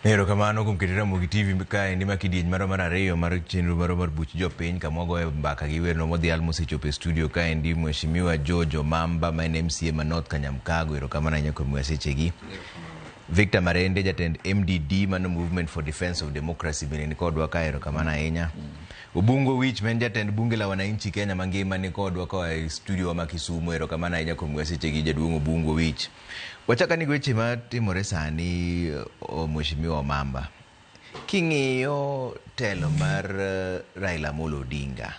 Erokamano kuom keto Ramogi TV kaendi ma kidieny marwa mar ariyo mar chenro marwa mar buch jopiny kama wagoye mbaka gi werno modhial mosechopo e studio kaendi Mheshimiwa George Omamba ma en MCA ma North Kanyamkago. Erokamano ahinya kuom miwa sechegi. Victor Marende jatend MDD mano Movement for Defence of Democracy bende ni kodwa ka erokamano ahinya. Obungo Wich ma en jatend bunge la wananchi Kenya mangima ni kodwa koa e studio wa ma Kisumu. Erokamano ahinya kuom miwa sechegi jaduong' Obungo Wich. Wachak ane gi weche matimore sani Mheshimiwa Omamba. King'iyo telo mar Raila Amolo Odinga,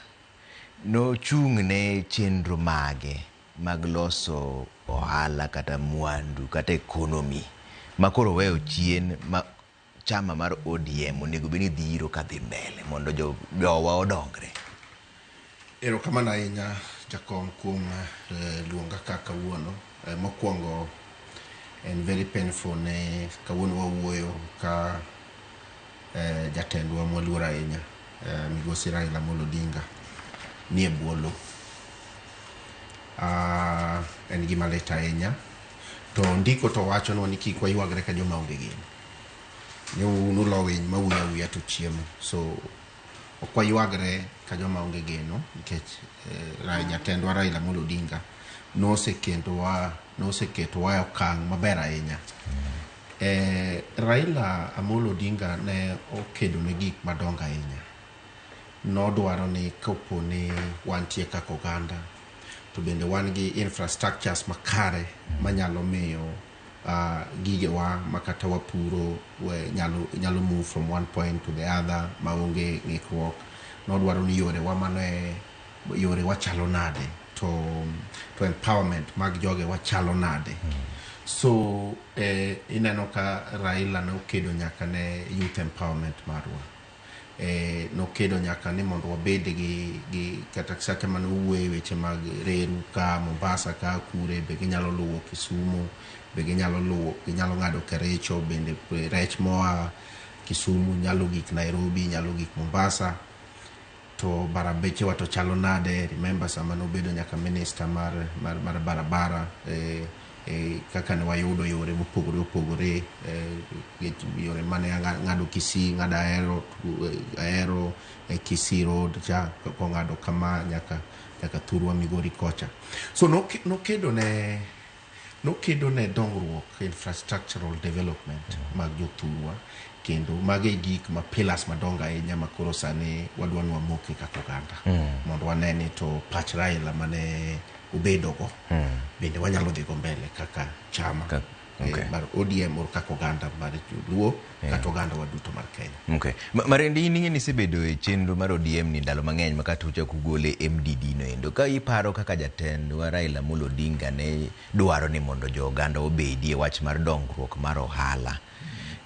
nochung' ne chenro mage mag loso ohala kata mwandu kata economy ma koro oweyo chien ma chama mar ODM onego bed ni dhiro kadhi mbele mondo jowa odongre? Erokamano ahinya jakom kuom luonga ka kawuono. Mokwongo en very painful ne kawuono wawuoyo ka jatendwa mwaluoro ahinya migosi Raila Amolo Odinga nie bwo lo. En gima lit ahinya to ndiko to wachonwa ni kik waywagre ka joma onge geno. Ni unulo winy mawuoyo awuoya to chiemo. So ok waywagre ka joma onge geno nikech jatendwa Raila Amolo Odinga noseketowa e okang' maber ahinya. Raila Amolo Odinga ne okedo ne gik madongo ahinya. Nodwaro ni kopo ni wantie kaka oganda to bende wan gi infrastructures makare manyalo miyo gigewa makata wapuro nyalo move from one point to the other maonge ng'ikruok. Nodwaro ni yorewa mane yorewa chalo nade to empowerment mag jogewa chalo nade. So ineno ka Raila nokedo nyaka ne youth empowerment marwa. Nokedo nyaka ni mondo wabed gi kata sache mane owuoye weche mag reru ka Mombasa ka kure be ginyalo luwo Kisumu, be ginyalo luwo ginyalo ng'ado Kericho, bende rech moa Kisumu nyalo gik Nairobi, nyalo gik Mombasa. To barabechewa to chalo nade? Remember sama nobedo nyaka minister mar barabara kaka ne wayudo yore mopogore opogore, yore mane ng'ado Kisii, ng'ado Ahero, Kisii Road cha kong'ado kama nyaka thurwa Migori kocha. So nokedo ne dongruok, infrastructural development mag jothurwa, kendo mago e gik ma pillars madongo ahinya ma koro sani wadwa ni wamoke kaka oganda mondo wane ni to pach Raila mane obedogo bende wanyalo dhigo mbele kaka chama mar ODM or kaka oganda mar Joluo kata oganda wa duto mar Kenya. Okay. Marendi in ing'e ni isebedo e chenro mar ODM ni ndalo mang'eny ma kata uchako ugole MDD no endo. Ka iparo kaka jatendwa Raila Amolo Odinga ne dwaro ni mondo jo oganda obedie wach mar dongruok mar ohala.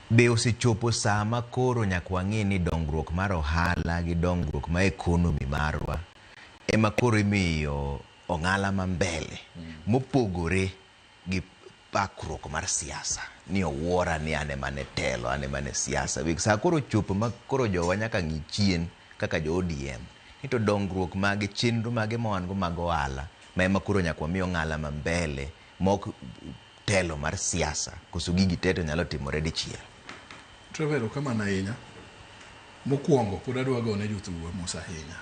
Be osechopo sama koro nyaka wang'e ni dongruok mar ohala gi dongruok mar economy marwa ema koro imiyo ong'ala ma mbele mopogore gi pakruok mar siasa ni owuora ni an ema ne telo, an ema ne siasa. Wek sa koro chopo ma koro jowa nyaka ng'i chien kaka jo ODM ni to dongruok mage, chenro mage ma wan go mag ohala ma ema koro nyaka wami ong'ala ma mbele mok telo mar siasa koso gigi te to nyalo timore dichiel. Trevor, erokamano ahinya. Mokwongo pod adwa gone jothurwa mos ahinya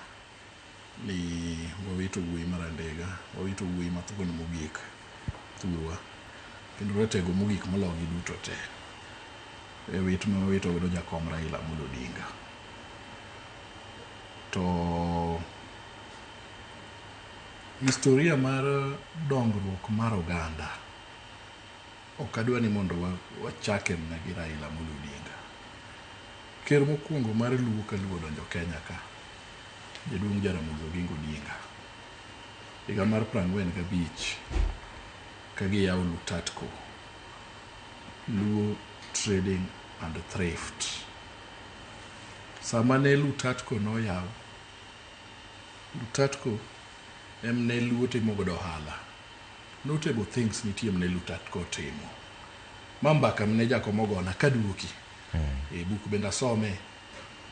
ni wawito wuoyi mar Andega, wawito wuoyi mathuon mogik thurwa, kendo ratego mogik mologi duto te e wit ma wawito godo jakom Raila Amolo Odinga. To historia mar dongruok mar oganda ok adwa ni mondo wachake mana gi Raila Amolo Odinga. Ker mokwongo mar Luo ka Luo odonjo Kenya ka, jaduong' Jaramogi Oginga Odinga, higa mar 45 ka giyawo Lutatco, Luo Trading and Thrift. Sama ne Lutatco noyaw, Lutatco em ne Luo timo godo ohala. Notable things nitie mane Lutatco timo. Ma mbaka mane jakom ogona kaduoki. E buk bende asome.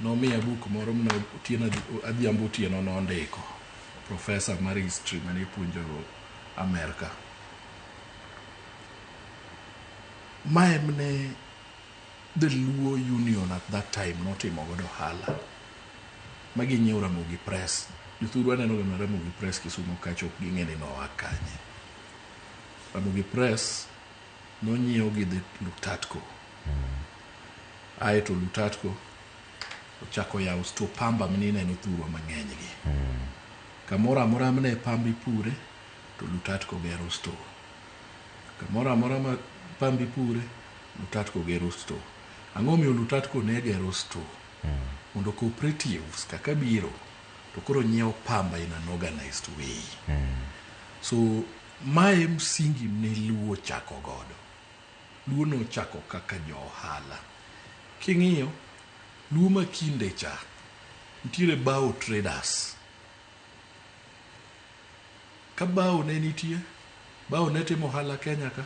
Nomiya buk moro mane otieno Adhiambo Otieno nondiko. Professor mar history mane puonjo Amerka. Ma emne the Luo Union at that time notimo godo ohala ma ginyiewo Ramogi Press. Jothurwa neno ga mana Ramogi Press Kisumu kacha ok ging'e ni noa kanye. Ramogi Press nonyiew gi the Lutatco. Aeto Lutatco ochako yawo store pamba mineno thurwa mang'eny gi. Kamoro amora mane pamba ipure to Lutatco gero store. Kamoro amora ma pamba ipure, Lutatco gero store. Ang'o miyo Lutatco ne gero store? Mondo cooperatives kaka biro to koro nyiewo pamba in an organized way. So mae msingi ne Luo chako godo. Luo nochako kaka jo ohala. King'iyo, Luo ma kinde cha, nitiere bao traders. Ka bao ne nitie, bao ne timo ohala Kenya ka,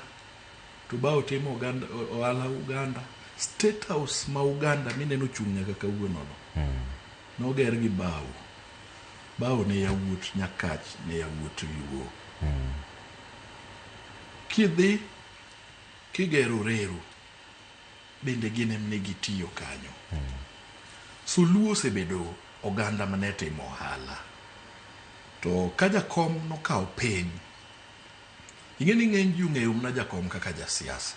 to bao timo oganda, ohala Uganda. State House ma Uganda mineno chung' nyaka kawuono no, noger gi bao. Bao ne yawuot Nyakach, ne yawuot Luo. Kidhi kigero reru, bende gin em ne gitiyo kanyo. So Luo osebedo oganda mane timo ohala. To ka jakom nokawo piny, ing'e ni ng'eny ji ong'eyo mana jakom kaka jasiasa.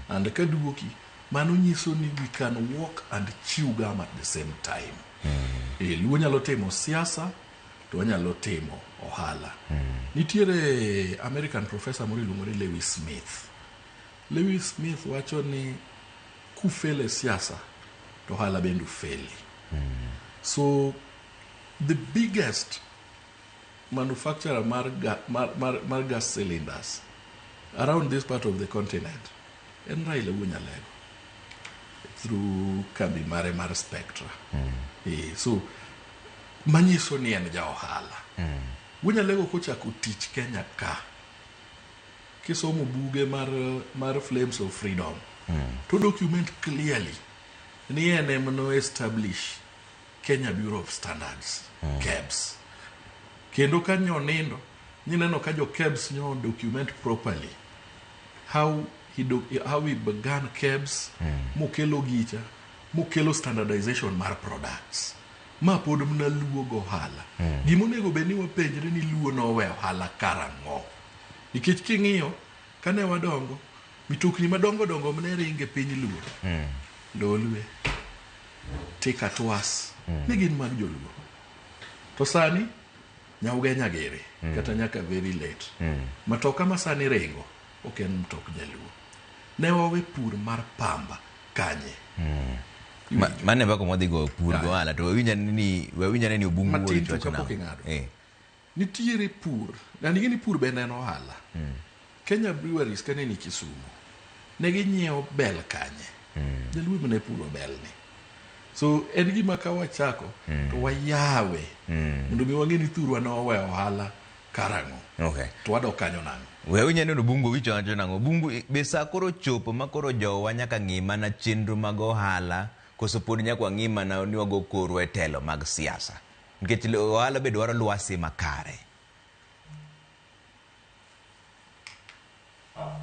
And kaduoki, mano nyiso ni we can walk and chew gum at the same time. Luo nyalo timo siasa, to wanyalo timo ohala. Nitiere American professor moro iluongo ni Lewis Smith. Lewis Smith wacho ni kufel e siasa, to ohala bende ufeli. So the biggest manufacturer mar gas cylinders around this part of the continent en Raila Wuo Nyalego through kambi mare mar Spectra. So manyiso ni en ja ohala. Wuo Nyalego kochako tich Kenya ka, kisomo buge mar Flames of Freedom, to document clearly ni en ema no establish Kenya Bureau of Standards, KEBS. Kendo ka nyonindo, nyineno ka jo KEBS nyo document properly how he began KEBS, mokelo gicha, mokelo standardization mar products. Ma pod mana Luo go ohala. Gimonego bed ni wapenjre ni Luo nowe ohala karang'o. Nikech king'iyo, kane wadongo, mitokni madongo dongo mane ringo e piny Luo. Lolwe, Tika Twas, ne gin mag joluo. To sani, Nyaugenya gere, kata nyaka very late. Matoka ma sani ringo, ok en mtok jaluo. Ne wawe pur mar pamba kanye. Mane mbaka mwadhi go pur go ohala to wawinjane ni Obungu Matin wuoyi to wacho kapok nang'o? ing'ado. Nitiere pur, na ning'e ni pur bende en ohala. Kenya Breweries kane ni Kisumu, ne ginyiewo bel kanye. Jaluo ema ne puro bel ni. So en gima ka wachako, to wayawe. Mondo mi wang'e ni thurwa ne oweyo ohala karang'o. To wadok kanyo nang'o. We winjane ni Obungu wicho wacho nang'o. Obungu be sa koro chopo ma koro jowa nyaka ng'i mana chenro mag ohala koso pod nyaka wang'i mana ni wago korwa e telo mag siasa. Nikech ohala be dwaro lwasi makare.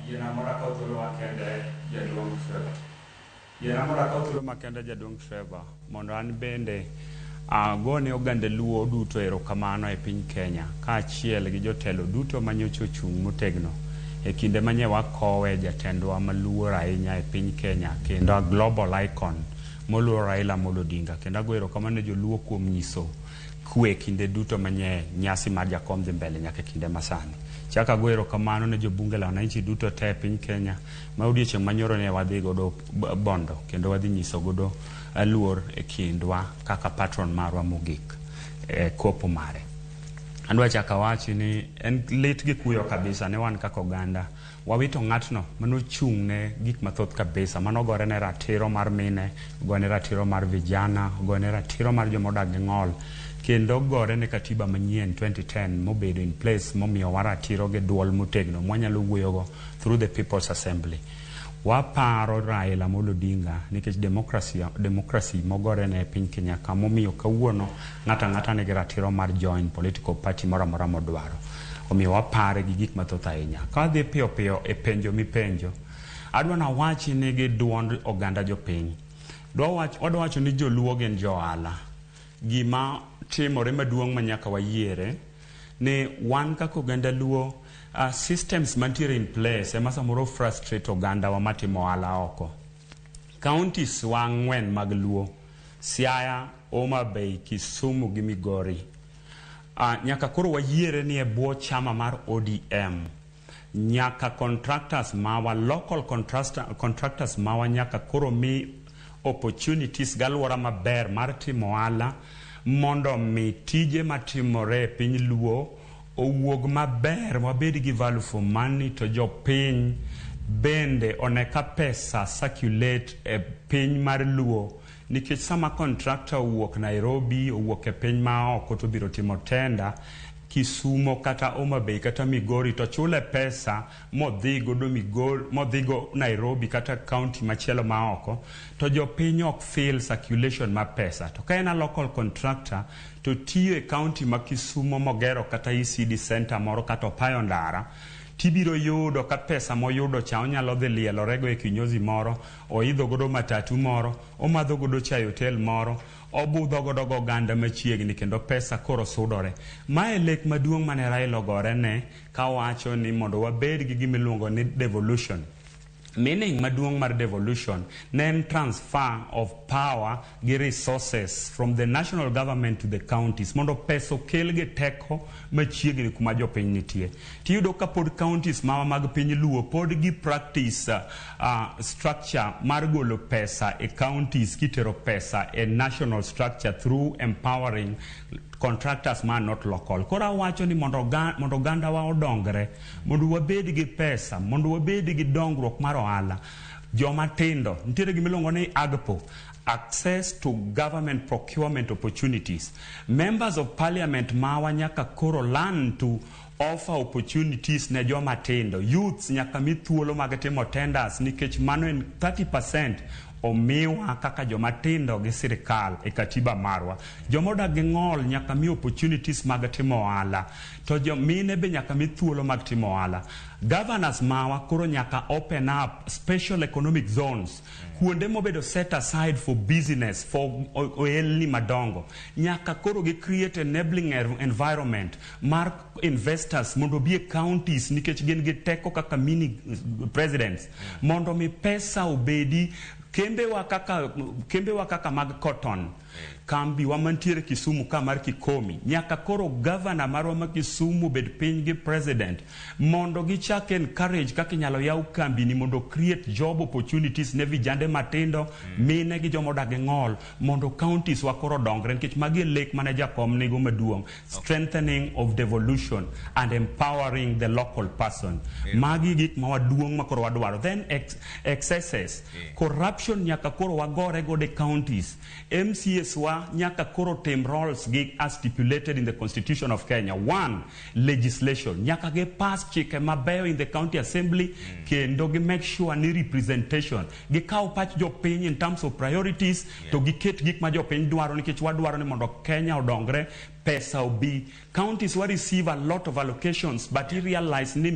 Yiena mondo akaw thuolo makende jaduong' Trevor. Yiena mondo akaw thuolo makende jaduong' Trevor mondo an bende agone oganda Luo duto erokamano e piny Kenya kaachiel gi jotelo duto manyocha ochung' motegno e kinde manye wakowe jatendwa maluor ahinya e piny Kenya kendo a global icon moluor Raila Amolo Odinga. Kendo ago erokamano ne joluo kuom nyiso kwe kinde duto manye nyasi mar jakom dhi mbele nyaka e kinde masani. Chak ago erokamano ne jobunge la wananchi duto te e piny Kenya ma odiochieng' manyoro ne wadhi godo Bondo kendo wadhi nyiso godo luor e kindwa kaka patron marwa mogik e kopo mare. Adwa chako awachi ni en lit gi kuyo kabisa ne wan kaka oganda wawito ng'atno manochung' ne gik mathoth kabisa manogore ne ratiro mar mine, ogore ne ratiro mar vijana, ogore ne ratiro mar joma odak gi ng'ol kendo ogore ne katiba manyien 2010 mobedo in place momiyowa ratiro gi duol motegno mwanyalo wuoyogo through the People's Assembly. Waparo Raila Amolo Odinga nikech democracy mogore ne e piny Kenya ka momiyo kawuono ng'ato ang'ata nigi ratiro mar join political party moro amora modwaro. Omiyo wapare gi gik mathoth ahinya. Ka wadhi piyo piyo e penjo mipenjo, Adwa nawachi ni gi duond oganda jopiny. Wadwa wacho ni joluo gin jo ohala. Gima timore maduong' ma nyaka wayiere ni wan kaka oganda luo, systems mantiere in place ema samoro frustrate oganda wa matimo ohala oko. Counties wa ang'wen mag luo, Siaya, Homa Bay, Kisumu gi Migori. Nyaka koro wayiere ni e bwo chama mar ODM nyaka contractors mawa, local contractors mawa nyaka koro mi opportunities galuora maber mar timo ohala mondo mi tije matimore e piny luo owuog maber, wabed gi value for money, to jopiny bende one ka pesa circulate e piny mar luo, nikech sama contractor owuok Nairobi, owuok e piny ma oko to biro timo tender Kisumo kata Homa Bay kata Migori, to chule pesa modhi godo Migori, modhi go Nairobi kata county machielo ma oko, to jopiny ok feel circulation mar pesa. To ka en a local contractor to tiyo e county ma Kisumo mogero kata ECD center moro kata opayo ndara, tibiro yudo ka pesa moyudo cha onyalo dhi lielorego e kinyozi moro, oidho godo matatu moro, omadho godo chai e hotel moro, obudho godo goganda machiegni, kendo pesa koro sudore. Mae lek maduong' mane Raila ogore ne kawacho ni mondo wabed gi gimiluongo ni devolution. Meaning maduong' mar devolution ne en transfer of power gi resources from the national government to the counties mondo pesa okel gi teko machiegni kuma jopiny nitie. Tiyudo ka pod counties mawa mag piny luo pod gi practice structure mar golo pesa e counties kitero pesa e national structure through empowering contractors ma not local. Koro awacho ni mondo ogandawa odongre, mondo wabed gi pesa, mondo wabed gi dongruok mar ohala, joma tindo nitiere gimiluongo ni AGPO, access to government procurement opportunities. Members of parliament mawa nyaka koro learn to offer opportunities ne joma tindo. Youths nyaka mi thuolo mag timo tenders, nikech mano en 30% omiwa kaka joma tindo gi sirikal e katiba marwa. Joma odak gi ng'ol nyaka mi opportunities mag timo ohala, to jomine be nyaka mi thuolo mag timo ohala. Governors mawa koro nyaka open up special economic zones, kuonde mobedo set aside for business, for ohelni madongo. Nyaka koro gi create enabling environment mar investors mondo obi e counties, nikech gin gi teko kaka mini presidents, mondo mi pesa obedi kembewa kaka mag cotton, kambi wa mantiere Kisumu ka mar Kikomi. Nyaka koro governor marwa ma Kisumu bed piny gi president mondo gichak encourage kaka inyalo yaw kambi ni mondo create job opportunities ne vijande matindo, mine gi joma odak gi ng'ol, mondo counties wa koro dongre, nikech magi e lek mane jakom nigo maduong': strengthening of devolution and empowering the local person. Magi gik ma waduong' ma koro wadwaro. Then excesses, corruption nyaka koro wagore godo e counties. MCAs wa nyaka koro tim roles gi as stipulated in the Constitution of Kenya. One, legislation, nyaka gi pass chike mabeyo in the county assembly, kendo gi make sure ni representation gikaw pach jopiny in terms of priorities, to giket gik ma jopiny dwaro, nikech wadwaro ni mondo Kenya odongre, pesa obi. Counties wa receive a lot of allocations, but you realize ni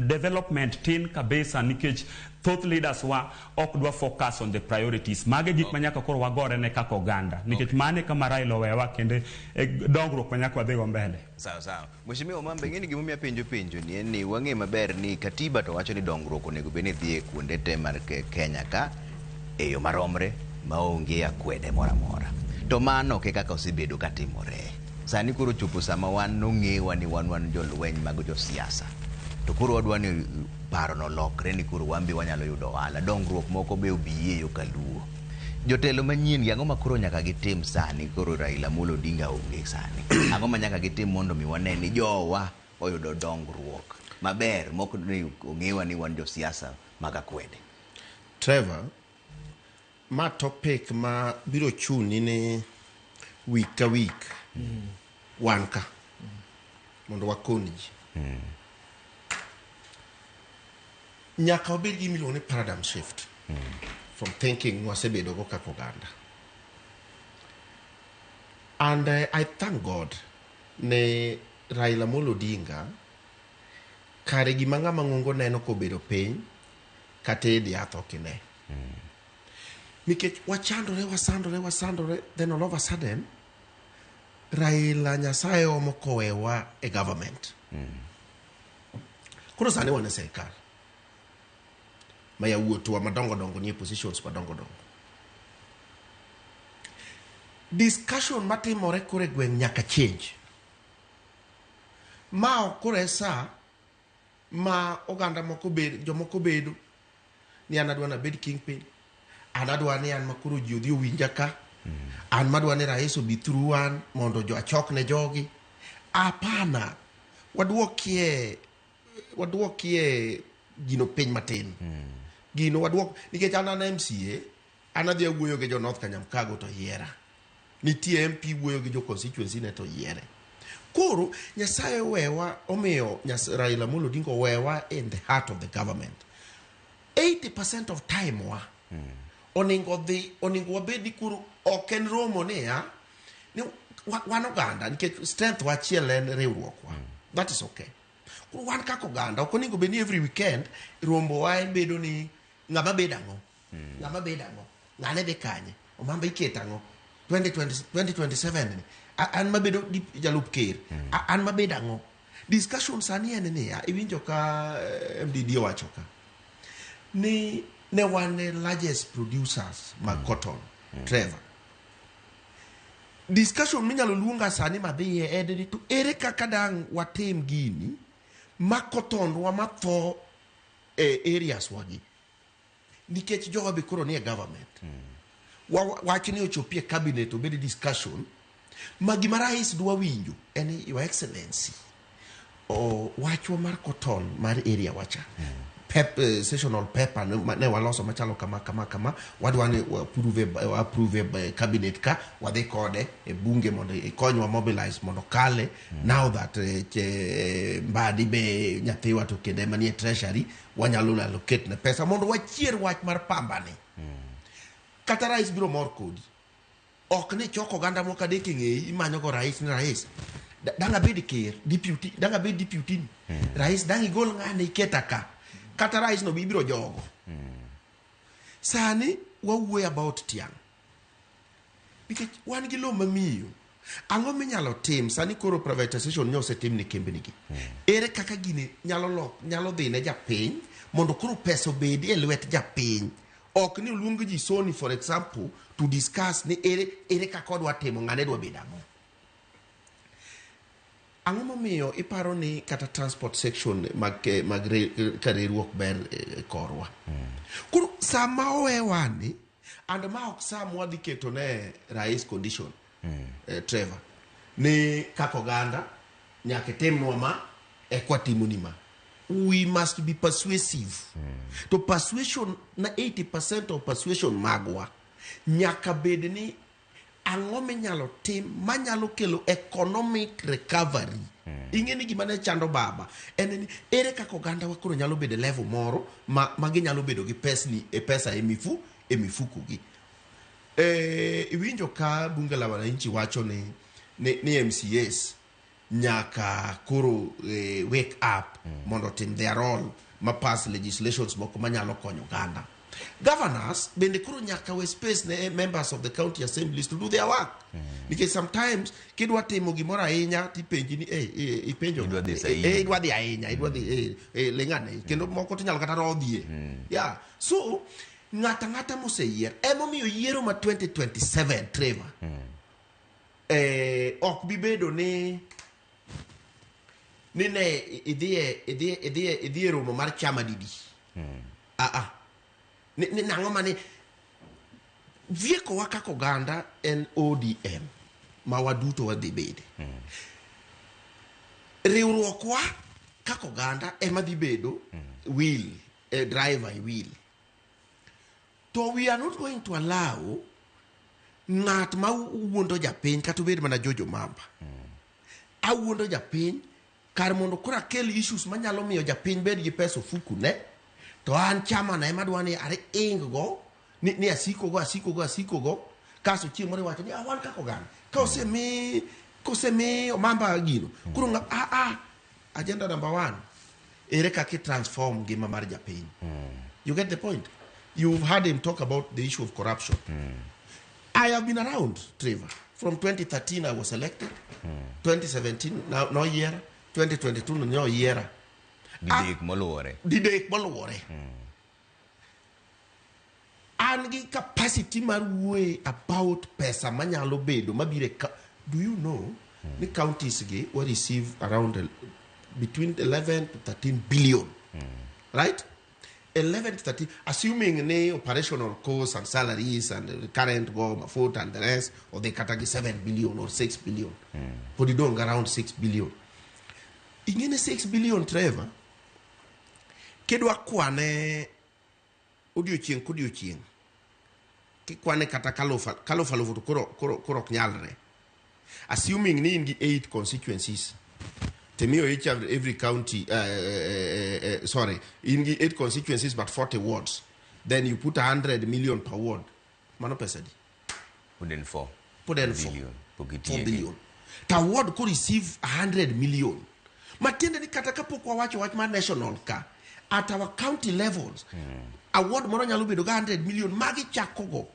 development tin kabisa, nikech thoth leaders wa ok dwa focus on the priorities. Mage gik ma nyaka koro wagore ne kaka oganda, nikech mane kama Raila owewa kendo e dongruok ma nyaka wadhigo mbele. Sawa sawa. Mheshimiwa Omamba, ing'e ni gimomiyo apenjo penjo ni en ni wang'e maber ni katiba to wacho ni dongruok onego bed ni dhi e kuonde te mar Kenya ka e yo maromre maonge akwede moro amora. To mano ok e kaka osebedo katimore. Sani koro chopo sama wan nong'ewa ni wan jolweny mag josiasa. To koro wadwa ni parono lokre ni koro wan be wanyalo yudo ohala. Dongruok moko be obi e yo kaluo. Jotelo manyien gi ang'o ma koro nyaka gitim sani koro Raila Amolo Odinga onge sani? Ang'o ma nyaka gitim mondo mi wane ni jowa oyudo dongruok maber mok ni ong'ewa ni wan josiasa mag akwede? Trevor, ma topic ma biro chuni ni week ka week wan ka mondo wakon ji. Nyaka wabed gi gimiluongo ni paradigm shift from thinking wasebedo go kaka oganda. And I thank God ne Raila Amolo Odinga, kare gima ng'ama ng'ongo neno kobedo piny. Kata ed yath ok ine. Nikech wachandore, wasandore, wasandore, then all of a sudden, Raila Nyasaye omo kowewa e government. Koro sani wan e sirkal. Ma yawuotwa madongo dongo nie positions madongo dongo. Discussion matimore koro e gweng' nyaka change. Ma ok koro e sa ma oganda moko bed, jomoko bedo ni an adwa nabed kingpin, an adwa ni an ma koro ji odhi owinja ka, an madwa ni rais obi through an mondo jo achok ne jogi. Hapana, waduokie gino piny matin. Gino waduok nikech an MCA, an adhi awuoyo gi jo North Kanyamkago to yiera. Nitie MP wuoyo gi jo constituency ne to yiere. Koro Nyasaye owewa omiyo Raila Amolo Odinga owewa in the heart of the government. 80% of time wa oningo dhi oningo wabed ni koro ok en romo niya ni wan oganda nikech strength wa achiel en riwruokwa. That is okay. Koro wan kaka oganda ok oningo bed ni every weekend rombo wa en bedo ni ng'ama bedo ang'o ng'ama bedo ang'o ng'ane dhi kanye omamba iketo ang'o 2020 2027 ni an mabedo jalup ker an mabedo ang'o discussion sani en niya iwinjo ka MDD owacho ka ni ne wan e largest producers mag cotton. Trevor, discussion minyalo luonga sani madhiye en ni to ere kaka dang' watim gini ma cotton wa matho e areas wagi nikech jowa be koro nie government wach ni ochopie cabinet obed discussion ma gima rais dwa winjo en ni your excellency o wachwa mar cotton mar area wacha seasonal pepper ne waloso machalo kama kama kama wadwa ni wa approve e cabinet ka wadhi kode e bunge mondo ikonywa mobilize mondo kale now that Mbadi be nyathiwa to kendo ema nie treasury wanyalo allocate ne pesa mondo wachier wach mar pamba ni kata rais biro mor kodi ok ni choko oganda moko adek e ng'eyi imanyo go rais ni rais dang' abed ker deputy dang' abed deputy ni rais dang' igol ng'ane iketa ka kata rais no be ibiro jogo sani wawuoyo about tiang' nikech wan gi lowo mamiyo ang'o minyalo tim sani koro privatization nyo osetim ne kembni gi ere kaka gini nyalo lok nyalo dhi ne japiny mondo koro pesa obedi e lwet japiny ok ni oluong ji Sony for example to discuss ni ere kaka odwa timo ng'ane dwa bedo ang'o ang'o momiyo iparo ni kata transport section mag ka riwruok ber korwa koro sama owewani and ma ok sa mwadhi keto ne rais condition Trevor ni kaka oganda nyaka itimnwa ma ekwa timoni ma we must be persuasive to persuasion na 80% of persuasion magwa nyaka bed ni ang'o minyalo tim manyalo kelo economic recovery ing'e ni gima ne chando baba en ni ere kaka oganda wa koro nyalo bedo e level moro ma ginyalo bedo gi pesni e pesa e mifuku gi iwinjo ka bunge la wananchi wacho ni MCAs nyaka koro wake up mondo otim their role ma pass legislations moko manyalo konyo oganda governors bende koro nyaka we space ne members of the county assemblies to do their work nikech sometimes kidwa timo gimoro ahinya tipenji ni ipenjo Idwa dhi eh, saidi. Idwa dhi ahinya idwa dhi ling'ane kendo moko tinyalo kata rodhie yeah so ng'ata ng'ata moseyier emomiyo yiero ma 2027 Trevor ok bi bedo ni ne idhiye romo mar chama didi ah ah ni nang'o mane viekowa kaka oganda en ODM ma waduto wadhi bede riwruokwa kaka oganda ema dhi bedo wheel driver e wheel to we are not going to allow ng'at ma wuondo japiny kata obed mana Jojo Mamba awuondo japiny kar mondo koro akel issues manyalo miyo japiny bed gi pesa ofuku ne to an chama na ema dwa ni aring go ni asiko go asiko go asiko go kasto chieng' moro iwacho ni ah, wan kaka oganda ka osemi kosemi omamba gino koro ng'a ah, agenda number one ere kaka i transform ngima mar japiny. You get the point? You've heard him talk about the issue of corruption. I have been around, Trevor. From 2013 I was elected. 2017 now no year. 2022 no year. Didek moluwore. Didek moluwore. An gi capacity mar wuoye about pesa manyalo bedo mabiro e Do you know ni counties gi wa receive around between 11 to 13 billion. Right? 11 to 13, assuming ni operational costs and salaries and the current go mafuta and the rest, or they kata gi 7 billion or 6 billion. Pod idong around 6 billion. Ing'e 6 billion, Trevor, kidwa kwane odiochieng' kodiochieng', kikwane kata kaluf alufu to koro ok nyalre. Assuming ni in gi 8 constituencies, timiyo each and every county, sorry, in gi 8 constituencies but 40 wards, then you put 100 million per ward. Mano pesa di? Pod en 4. Pod en 4. Billion. Pok 4 itieke. Billion. Ta ward ko receive 100 million. Matiende ni kata kapok wawacho wach mar national ka, at our county levels, a ward moro nyalo bedo ga 100 million magi chakogo.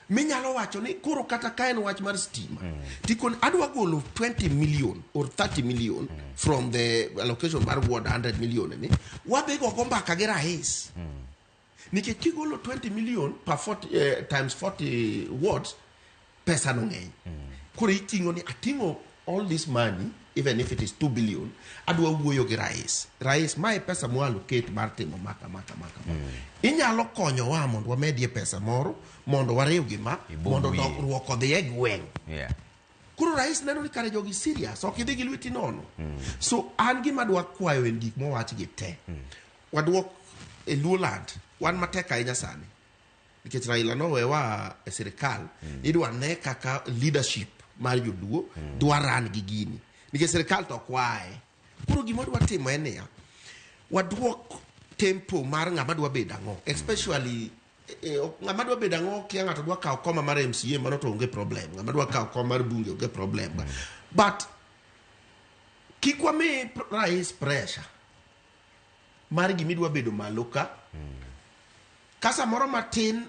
Minyalo wacho ni koro kata ka en wach mar stima, tikon adwa golo 20 million or 30 million from the allocation mar ward 100 million ni, wadhi gogo mbaka gi rais. Nikech kigolo 20 million per 40, times 40 wards, pesa no ng'eny. Koro iting'o ni ating'o all this money, even if it is 2 billion, adwa wuoyo gi rais. Rais, mae pesa mwa allocate mar timo maka maka maka. Inyalo konyowa mondo wamedie pesa moro, mondo wariw gi ma, Ibom mondo wiye. Dongruok odhi e gweng'. Koro rais neno ni kare jogi serious, ok idhi gi lweti nono. So an gima adwa kwayo en gik mowach gi te. Waduok e Luoland, wan matek ahinya sani. Nikech Raila nowewa e sirikal, idwa ne kaka leadership mar joluo dwa ran gi gini. Nikech sirikal to ok wae. Koro gima wadwa timo en niya, waduok tempo mar ng'ama dwa bedo ang'o, especially ng'ama dwa bedo ang'o kia ng'ato dwa kawo koma mar MCA mano to onge problem, ng'ama dwa kawo koma mar bunge onge problem. But kik wami rais pressure mar gimidwa bedo malo ka. Ka samoro matin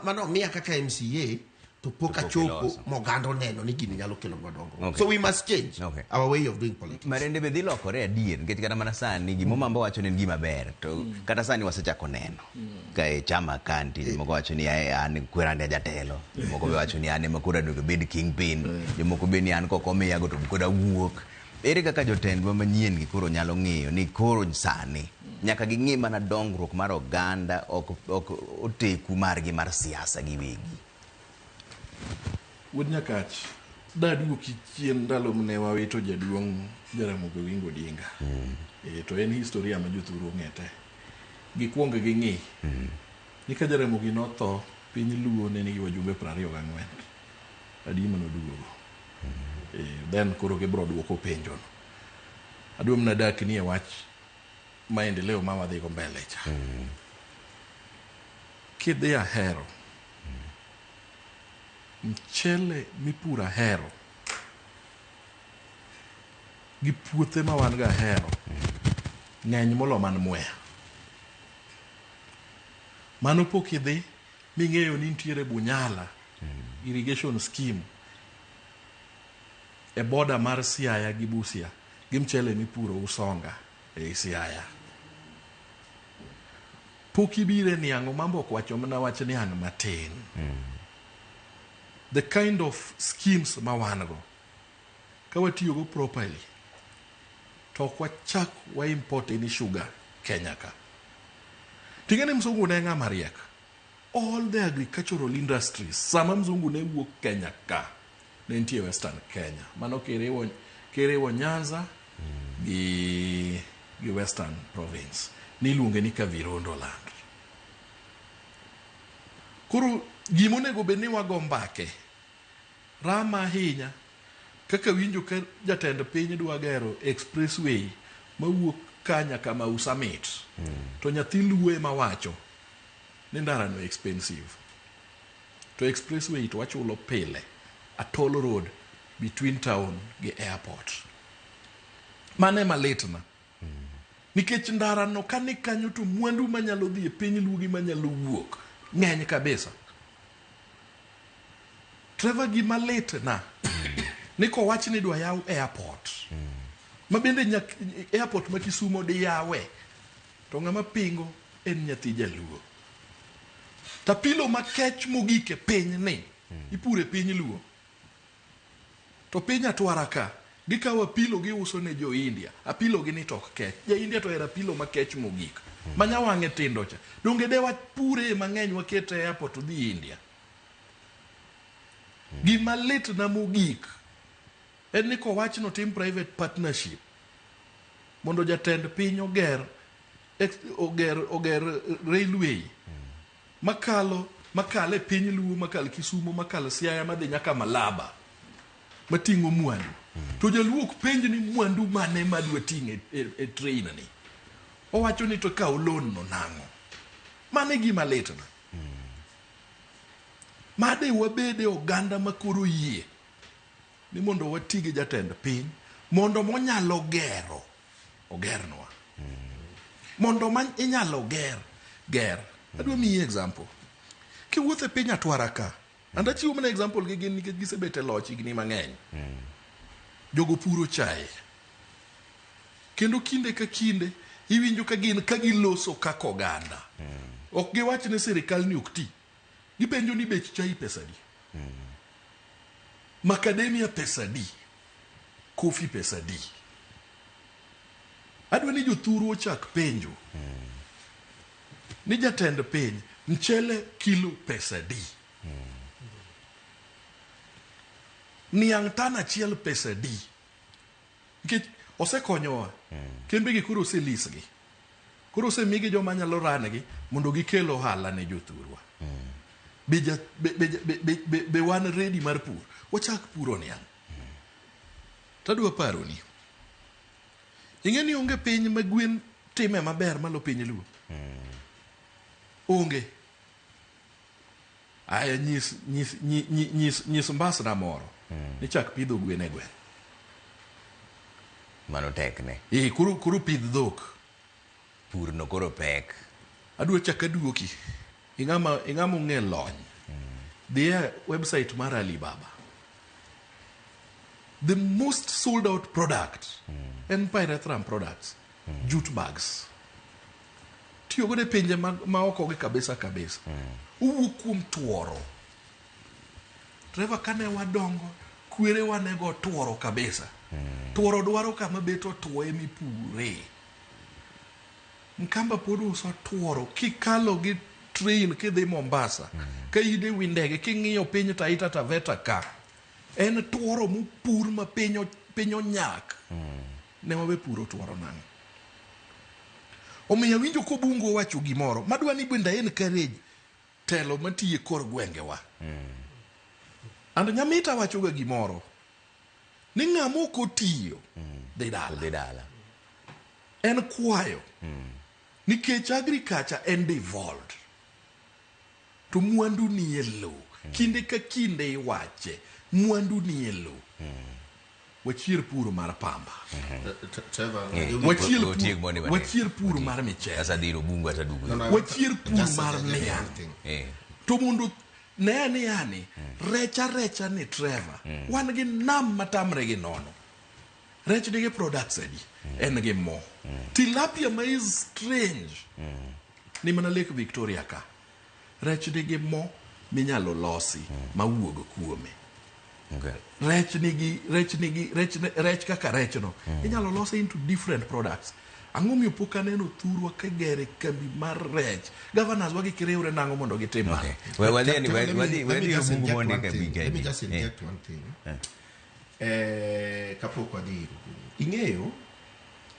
manomiya kaka MCA to pok To pok achopo iloso. moganda oneno ni gini nyalo kelo nwa dongruok. Okay. So we must change Okay. our way of doing politics. Marende be dhi lokore adier nikech kata mana sani gima Omamba wacho ni en gima ber to kata sani wasechako neno ka e chama ka nitie jomoko wacho ni "Ae, an kwerane jatelo, jomoko be wacho ni an ema koro onego bed kingpin, jomoko be ni an kok omiyago to koro awuok. Ere kaka jotendwa manyien gi koro nyalo ng'eyo ni koro sani nyaka ging'i mana dongruok mar oganda ok oteku margi mar siasa giwegi. Wuod Nyakach, daduoki chien ndalo mane wawito jaduong' Jaramogi Oginga Odinga. To en historia ma jothuru ong'e te. Gikuong ging'i. Ni ka Jaramogi notho, piny Luo ne nigi wajumbe 24. Adi manoduogo. Then koro gibro duoko penjono. Adwa mana dak ni e wach maendeleo ma wadhigo mbele cha. Kidhi Ahero, mchele mipuro Ahero gi puothe ma wan go Ahero ng'eny molo man Mwea. Mano pok idhi ming'eyo ni nitiere Bunyala irrigation scheme e border mar Siaya gi Busia gi mchele mipuro Usonga ei Siaya. Pok ibire niang' Omambo ok wacho mana wach niang' matin. The kind of schemes ma wan go ka watiyogo properly to ok wachak wa import any sugar Kenya ka. Ting'e ni mzungu ne ng'ama riek. All the agricultural industries sama mzungu ne wuok Kenya ka ne nitie Western Kenya. Mano kiriwo Nyanza gi Western Province. Niluonge ni Kavirondo land. Koro gimonego bed ni wago mbake rama ahinya kaka winjo ka jatend piny dwa gero expressway mawuok ka nyaka Mau Summit to nyathi Luo ema wacho ni ndara no expensive to expressway to wachulo pile a toll road between town gi airport. Mano ema litna. Nikech ndarano ka ni kanyo to mwandu manyalo dhi e piny Luo gi manyalo wuok ng'eny kabisa. Trevor gima lit na ni kowach ni idwa yaw airport ma bende nyak, airport ma Kisumo diyawe to ng'ama pingo en nyathi jaluo. Tapilo makech mogik e piny ni ipuro e piny Luo. To piny atwara ka gikawo apilo giuso ne jo India. Apilo gi ni to ok kech. Ja India to ohero apilo makech mogik. Ma nyawang'e tindo cha. Donge de wapure mang'eny waket e airport odhi India. Gima litna mogik en ni kowach ni otim private partnership mondo jatend piny oger oger oger railway makalo makal e piny Luo makal Kisumo makal Siaya madhi nyaka Malaba mating'o mwandu to jaluo ok penj ni mwandu mane madwa ting'o e, e, e train ni owacho ni to kaw loan no nang'o mano e gima litna made wabede oganda ma koro yie ni mondo wati gi jatend piny mondo monyalo gero ogernwa mondo ma inyalo ger ger adwa miyi example kiwuotho e piny atwara ka and achiwo mana example gi gin nikech gisebet e loch higni mang'eny jogo puro chae kendo kinde ka kinde iwinjo ka gin ka giloso kaka oganda ok giwach ni sirikal ni ok ti gipenjo ni bech chai pesa di macadamia pesa di coffee pesa di adwa ni jothuru ochak penjo ni jatend piny mchele kilo pesa di niang' tan achiel pesa di nikech osekonyowa kembe gi koro oselisgi koro osemigi joma nyalo rangi mondo gikel ohala ne jothurwa be, ja, be, be, be, be, be, be wan ready mar pur wachak puro niang' tadwa paroni ing'e ni onge piny ma gwen time maber malo piny luo onge aya nyis nyis nyis nyis, nyis mbasna moro ni chak pidho gwen e gweng' Mano tekne. Eh, koro koro pidh dhok Pur no koro pek. adwa chak aduoki ing'ama ing'ama ong'e lony dhi e website mar Alibaba the most sold out product en pyrethrum products jute bags tiyo godo e pinje ma, ma oko gi kabisa kabisa owuok kuom tuoro Trevor kane wadongo kwerewa ne go tuoro kabisa tuoro dwaro kama bet otuo emipure Mkamba pod uso tuoro kikalo gi train kidhi Mombasa ka in e wi ndege king'iyo piny Taita Taveta ka en tuoro mopur ma piny piny onyak ne wawe puro tuoro nang'o omiyo awinjo kobungo owacho gimoro madwa ni bende encourage telo matiyo e kor gwengewa and Nyamita wachoga gimoro ni ng'ama ok otiyo dhi dala Dhi dala. en kwayo nikech agriculture en devolved to mwandu nie lowo kinde ka kinde iwache mwandu nie lowo wachier pur mar pamba Trevor, wachier Otiek pur, mondi matin. wachier pur mar michele Sasa dhiro bungu atadugo. No, no, I wachier pur just mar suggest niang' one thing. To mondo ne ni yani recha recha ni Trevor wan gi nam matamre gi nono rech nigi products adi en gi mo tilapia ma is strange ni mana Lake Victoria ka rech nigi mo minyalo losi mawuog kuome Okay. rech nigi rech nigi rech rech kaka rech no inyalo lose into different products ang'o miyo pok aneno thurwa ka gere kambi mar rech governors wagi kiriwre nang'o mondo gitim mano? Okay. We wadhi Trevor, let me- wadhi let me wadhi just bungu inject mondi one ka thing. bi Let me kaendi. just inject one thing. Kapok wadhi ir Obungu. Ing'eyo,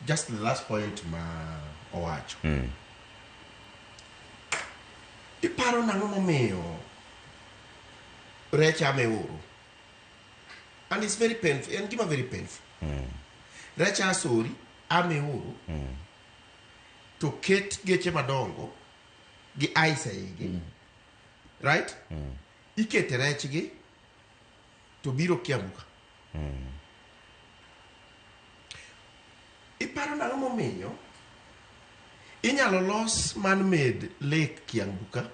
just the last point ma owacho. Iparo nang'o momiyo rech ame oro? And it's very painful. En gima very painful. Rech asori ame oro to ket geche madongo gi ice e igi. Right? Ikete rechgi to biro Kiambu ka. Iparo nang'o momiyo Inyalo los man-made lake Kiambu ka,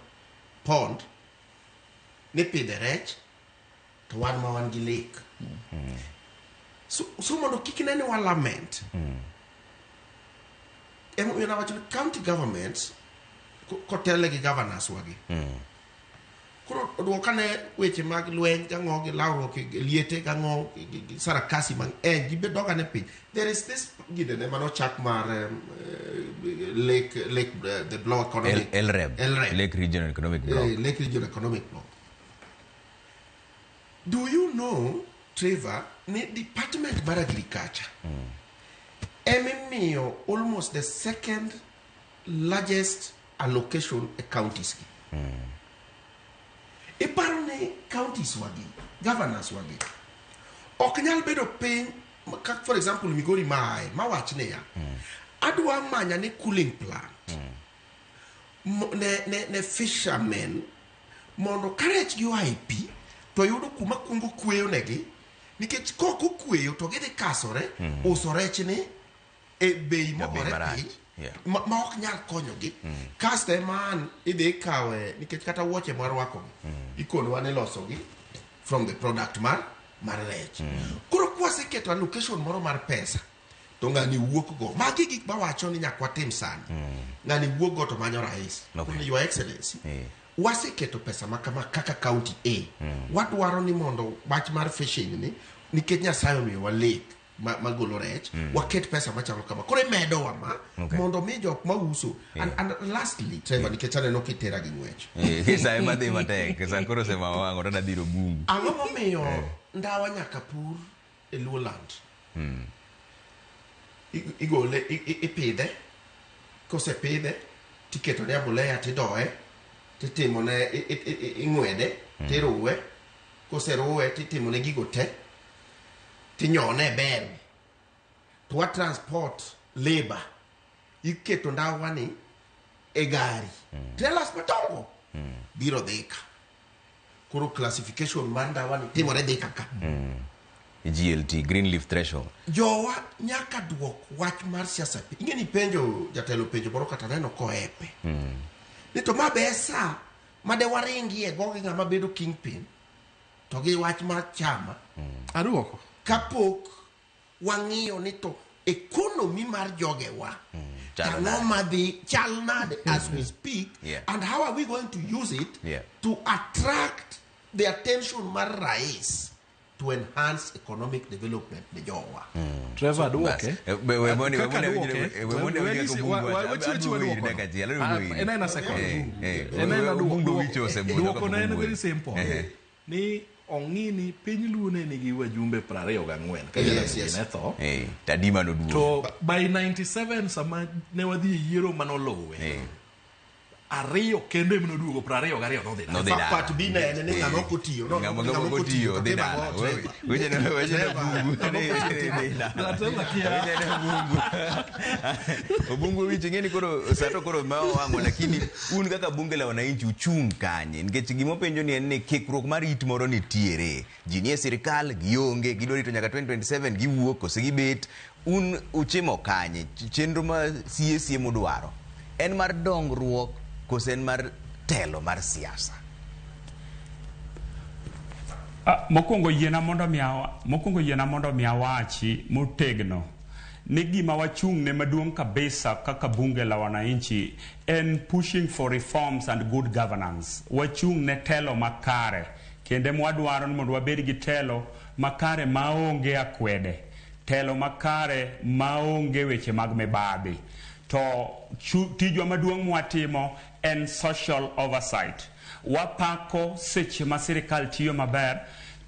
pond, nipidhe rech, to wan ma wan gi lake. So mondo kik ne ni wa lament. Emomiyo nawacho ni county governments kotele gi governors wagi. Koro oduoka ne weche mag lweny gang'o gi lawruok gi liete gang'o gi sarakasi mang'eny gibe doga ne piny. There is this ginene manochak mar lake the block economic LREB. LREB. Lake Regional Economic Block. Lake Region Economic Block. Do you know, Trevor, ni department mar agriculture emimiyo almost the second largest allocation e counties gi. Iparo ni counties wagi, governors wagi, ok nyal bedo piny, for example, Migori maae, mawach niya, adwa manya ni cooling plant ne fishermen mondo ka rech gi oa e pi to yudo kuma kuongo kweyo negi nikech kok okweyo to gidhi kasore uso rech ni e bei mogore marach. piny ma ok nyal konyogi. Kasto ema an idhi ikawe nikech kata wuoche mwarwakogi ikonowa ni losogi from the product mar rech. Koro kwaseketo allocation moro mar pesa to ng'ani wuok go, magi gik mawacho ni nyaka watim sani. Ng'ani wuok go to manyo rais. Koro, Your Excellency, waseketo pesa ma kama kaka county A, wadwaro ni mondo wach mar fishing ni, nikech Nyasaye omiyowa lake magolo rech, waket pesa machalo kama, koro imedowa ma mondo mi jok mauso. And lastly, Trevor, nikech aneno kitera gi ng'wech. Sa ema dhi matek, sa koro osema wang'o to adhi bungu. Ang'o momiyo ndawa nyaka pur e Luoland? Igole, ipidhe, kosepidhe tiketone mbolea, tidoye, titimone, ing'wede, tiruwe, koseruwe titimone gigo te, tinyone e bel, to wa transport labor, iketo ndawani e gari, trailers madongo biro Thika. Koro classification mar ndawani timore Thika ka. GLT, Green Leaf Threshold. Jowa nyaka duok wach mar siasa piny. Ing'e ni penjo jatelo penjo moro kata neno koepe ni to ma be sa made waringie go gi ng'ama bedo kingpin to gi wach mar chama. Aduoko. Kapok wang'iyo ni to economy mar jogewa Chal tang'o nade? Madhi chal nade as we speak and how are we going to use it to attract the attention mar rais to enhance economic development ne jowa. Trevor, aduoke. We mondo Kaka we mondo aduoke, we mondo we winjo nyisi- kaka Obungu wacho. wachiwo Adwa chiwo winjo duoko. dakika achiel, adwa Ah, winjo. en aena second. En aena Obungu duoko. wicho osebudho Duoko kapok ne en owuoyo. very simple. Ni ong'i ni piny Luo ne nigi wajumbe 24 ka Jaramogi ne tho. Tadima noduogo. To by 97 sama ne wadhi e yiero manoluwe, ariyo kende ema noduogo, 22 nodhi dala. Nodhi dala. Part B ne en ni ng'ama ok otiyo. No, Ng'ama ng'ama ok otiyo to dhi timo dala. ang'o, Trevor? Weche ne Trevor, Obungu. ng'ama ok otiyo timo Dhi dala. Trevor kia. Weche ne Obungu. Obungu winjo ing'e ni koro sa to koro ma owang'o, lakini un kaka bunge la wananchi uchung' kanye? Nikech gimopenjo ni en ni kikruok mar it moro nitiere. Ji nie sirikal gionge, gidwa rito nyaka 2027 giwuok kose gibet. Un uchimo kanye? Chenro ma sie sie mudwaro en mar dongruok kose en mar telo mar siasa? Ah, mokwongo yiena mondo mi awachi motegno ni gima wachung' ne maduong' kabisa kaka bunge la wananchi en pushing for reforms and good governance. Wachung' ne telo makare kendo mwadwaro ni mondo wabed gi telo makare maonge akwede, telo makare maonge weche mag mibadhi. To tijwa maduong' mwatimo en social oversight. Wapako seche ma sirikal tiyo maber,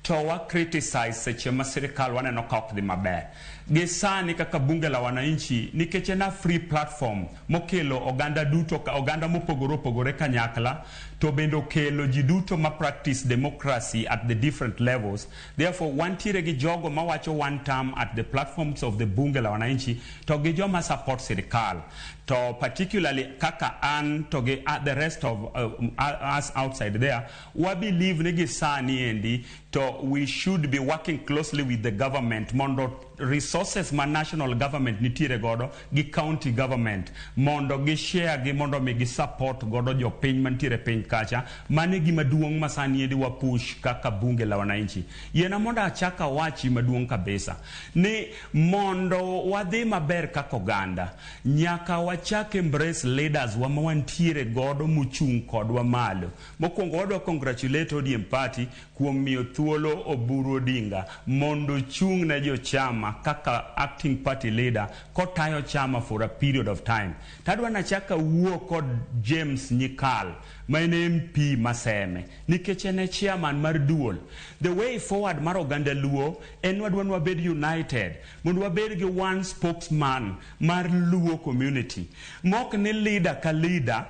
to wa criticize seche ma sirikal waneno ka ok dhi maber. Gi sani kaka bunge la wananchi, nikech en a free platform mokelo oganda duto, oganda mopogore opogore kanyakla, to bende okelo ji duto ma practice democracy at the different levels. Therefore, wantiere gi jogo mawacho one term at the platforms of the bunge la wananchi, to gi joma support sirikal. To particularly kaka an to gi the rest of us outside there, wa believe ni gi sani endi to we should be working closely with the government mondo resources resources ma national government nitiere godo gi county government mondo gi share gi mondo mi gi support godo jopiny mantiere piny kacha. Mano e gima duong' ma sani endi wa push kaka bunge la wananchi. Yiena mondo achak awachi maduong' kabisa ni mondo wadhi maber kaka oganda, nyaka wachak embrace leaders wa ma wantiere godo mochung' kodwa malo. Mokwongo wadwa congratulate ODM party kuom miyo thuolo Oburu Odinga mondo ochung' ne jochama kaka acting party leader kotayo chama for a period of time. Tadwa nachak awuo kod James Nyikal ma en MP Maseme nikech en e chairman mar duol. The way forward mar oganda Luo en wadwa ni wabed united mondo wabed gi one spokesman mar Luo community. Mok ni leader ka leader,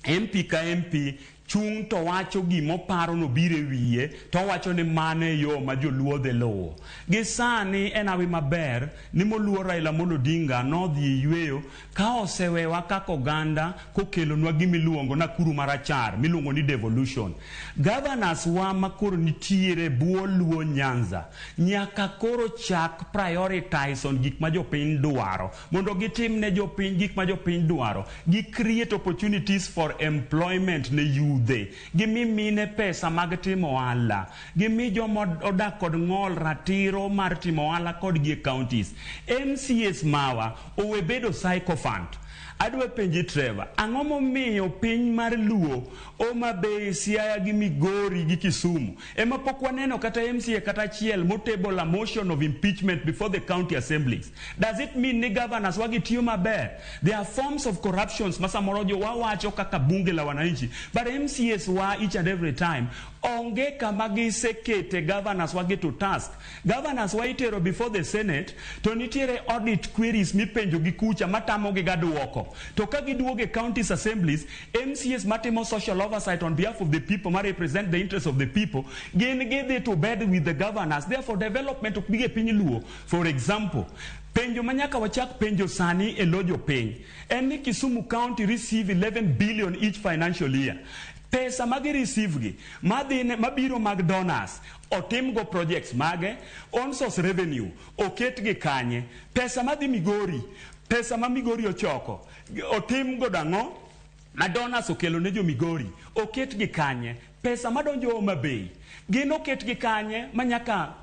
MP ka MP chung' to wacho gimoparo nobiro e wiye to owacho ni mano e yo ma joluo dhi luwo. Gi sani en hawi maber ni moluor Raila Amolo Odinga nodhi e yweyo ka osewewa kaka oganda kokelonwa gimiluongo Nakuru marachar miluongo ni devolution. Governors wa makoro nitiere bwo Luo Nyanza nyaka koro chak prioritize on gik ma jopiny dwaro mondo gitim ne jopiny gik ma jopiny dwaro. Gi create opportunities for employment ne yudhe. Gimi mine pesa mag timo ohala. Gimi joma odak kod ng'ol ratiro mar timo ohala kodgi e counties. MCAs mawa owe bedo sycophant. Adwa penji Trevor, ang'o momiyo piny mar Luo, Homa Bay, Siaya gi Migori gi Kisumu ema pok waneno kata MCA kata achiel motable a motion of impeachment before the county assemblies? Does it mean ni governors wagi tiyo maber? There are forms of corruptions ma samoro jo wawacho kaka bunge la wananchi, but MCAs wa each and every time onge kama gisekete governors wagi to task. Governors wa itero before the Senate to nitiere audit queries mipenjo gi kucha matamogi ga duoko. To ka giduogo e counties assemblies, MCAs matimo social oversight on behalf of the people, ma represent the interests of the people, gin gidhi to bed with the governors. Therefore, development ok bi e piny Luo. For example, penjo ma nyaka wachak penjo sani e lo jopiny en ni Kisumu County receive 11 billion each financial year. Pesa ma gi receive gi madhi mabiro mag donors otimgo projects mage, own source revenue oket gi kanye, pesa madhi Migori, pesa ma Migori ochoko otim godo ang'o ma donors okelo ne jo Migori oket gi kanye, pesa madonjo Homa Bay gin oket gi kanye, ma nyaka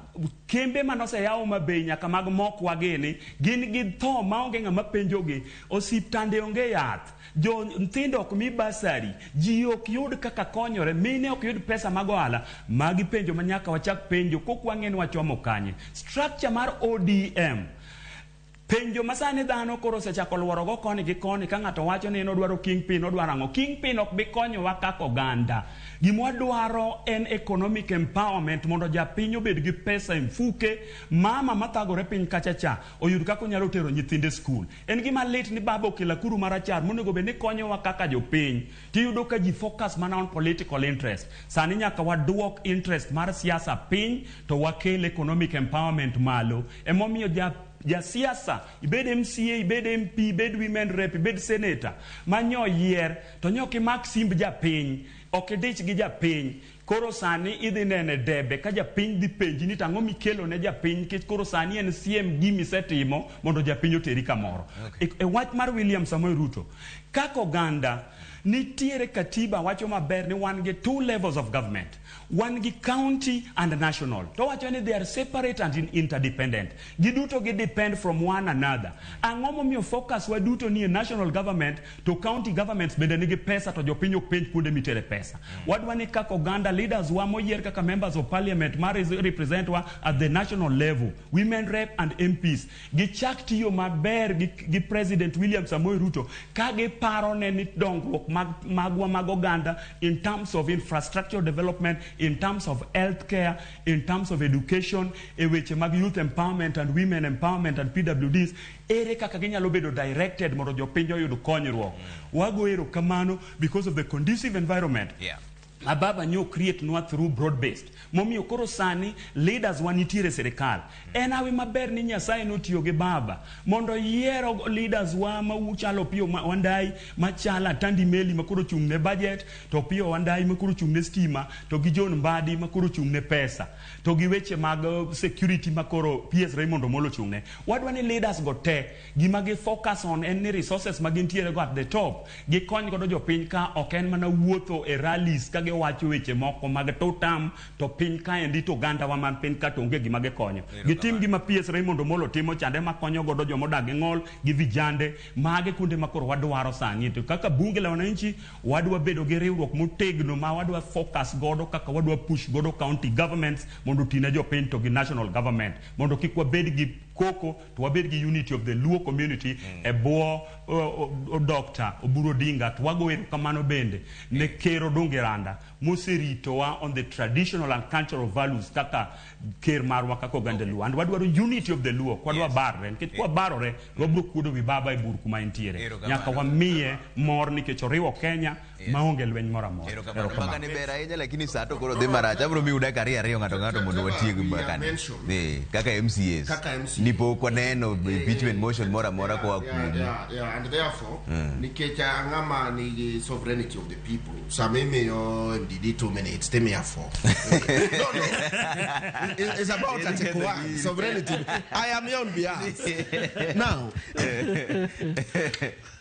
kembe manoseyaw Homa Bay nyaka mag mokwa gini gin gi tho maonge ng'ama penjogi, osiptande onge yath, jo nyithindo ok mi bursary, ji ok yud kaka konyore, mine ok yud pesa mag ohala. Magi penjo ma nyaka wachak penjo kok wang'e ni wachomo kanye. Structure mar ODM, penjo ma sani dhano koro osechako luorogo koni gi koni ka ng'ato wacho ni en odwaro kingpin, odwaro ang'o. Kingpin ok bi konyowa kaka oganda. Gima wadwaro en economic empowerment mondo japiny obed gi pesa e mfuke, mama mathagore piny kacha cha oyud kaka onyalo tero nyithinde skul. En gima lit ni baba okelo akuru marachar monego bed ni konyowa kaka jopiny. Tiyudo ka ji focus mana on political interest. Sani nyaka waduok interest mar siasa piny to wakel economic empowerment malo. Emomiyo ja jasiasa, ibed MCA, ibed MP, ibed women rep, ibed senator, manyo yier to nyo ok imak simb japiny, ok idich gi japiny. Koro sani idhi nene debe ka japiny dhi penji ni tang'o mikelo ne japiny, nikech koro sani en siem gimisetimo mondo japiny oteri kamoro. E wach mar William Samoei Ruto, kaka oganda nitiere katiba wacho maber ni wan gi two levels of government. Wan gi county and national. To wacho ni they are separate and interdependent. Giduto gi depend from one another. Ang'o momiyo focus wa duto ni e national government to county governments bende nigi pesa to jopiny ok penj kuonde mitere pesa. Wadwa ni kaka oganda leaders wa moyier kaka members of parliament ma represent wa at the national level, women rep and MPs, gichak tiyo maber gi President William Samoei Ruto ka giparo ne ni dongruok magwa mag oganda in terms of infrastructure development, in terms of healthcare, in terms of education, e weche mag youth empowerment and women empowerment and PWDs, ere kaka ginyalo bedo directed mondo jopiny oyud konyruok. Wago erokamano because of the conducive environment. Ma baba nyo create nwa through broad based. Momiyo koro sani leaders wa nitiere e sirikal. En hawi maber ni Nyasaye notiyo gi baba mondo yiero leaders wa ma chalo Opiyo Wandayi, machalo Atandi Meli ma koro ochung' ne budget, to Opiyo Wandayi ma koro ochung' ne stima, to gi John Mbadi ma koro ochung' ne pesa, to gi weche mag security ma koro PS Raymond Omolo ochung' ne. Wadwa ni leaders go te gima gi focus on en ni resources ma gintiere go at the top gikony godo jopiny ka ok en mana wuotho e rallies ka giwacho weche moko mag tutam to piny kaendi to oganda wa man piny ka to onge gima gikonyo. Gitim gima PS Raymond Omolo timo chande makonyo godo jomodak gi ng'ol gi vijande mage kuonde ma koro wadwaro sani. To kaka bunge la wananchi wadwa bedo gi riwruok motegno ma wadwa focus godo kaka wadwa push godo county governments mondo oti ne jopiny to gi national government mondo kik wabed gi koko to wabed gi unity of the Luo community e bwo Dr. Oburu Odinga. To wago erokamano bende ne Ker Odungi Randa moseritowa on the traditional and cultural values kaka ker marwa kaka oganda Luo. And wadwaro unity of the Luo, ok wadwa barre nikech kwa barore to wabiro kuodo wi baba e bur kuma entiere. Nyaka wamiye mor nikech oriwo Kenya maonge lweny moro amora. Erokamano. Mbaka ni ber ahinya lakini saa to koro dhi marach. Abiro miu dakika ariyo ariyo ng'ato ng'ato mondo watiek mbaka ni. Kaka MCAs. Kaka MCAs. Ni pok waneno impeachment motion moro amora koa kuomu. Yeah, and therefore, nikech ang'ama nigi sovereignty of the people, sama imiyo MDD 2 minutes, timiya 4. No. It's about Article 1, sovereignty. I am here on behalf. Now,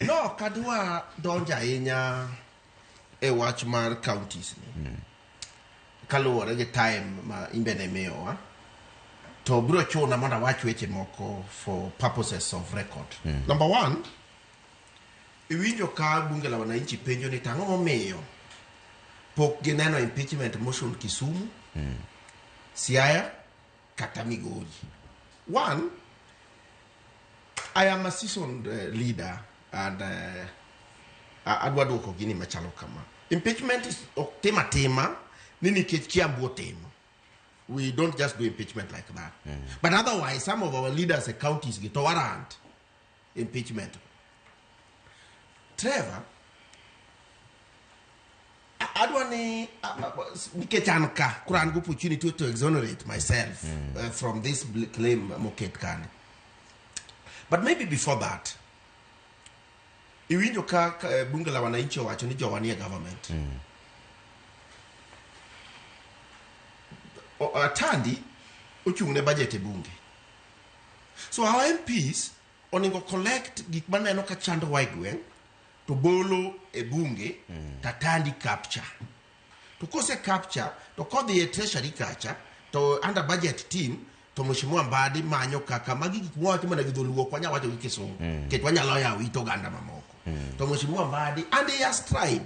no, kadwa donjo ahinya e wach mar counties ni. Kaluwore gi time ma imbene miyowa, to biro chuna mondo awach weche moko for purposes of record. Number one, iwinjo ka bunge la wananchi penjo ni tang'o momiyo pok gineno impeachment motion Kisumu, Siaya, kata Migori. One, I am a seasoned leader and adwa duoko gini machalo kama. Impeachment is ok tim atima ni nikech Kiambu otimo. We don't just do impeachment like that. But otherwise, some of our leaders at counties get warrant impeachment. Trevor, adwa ni nikech an ka koro an gi opportunity to exonerate myself from this claim moket kani. But maybe before that, iwinjo ka bunge la wananchi owacho ni jowa nie government. Atandi ochung' ne budget e bunge. So our MPs onego collect gik maneno ka chandowa e gweng' to bolo e bunge to Atandi capture. To kose capture to kodhi e treasury kacha to under budget team to Mheshimiwa Mbadi manyo kaka magi gik mwawacho mana gi dholuo ok wanyal wacho gi kisungu nikech wanyalo yawo it oganda mamoko. To Mheshimiwa Mbadi and he has tried.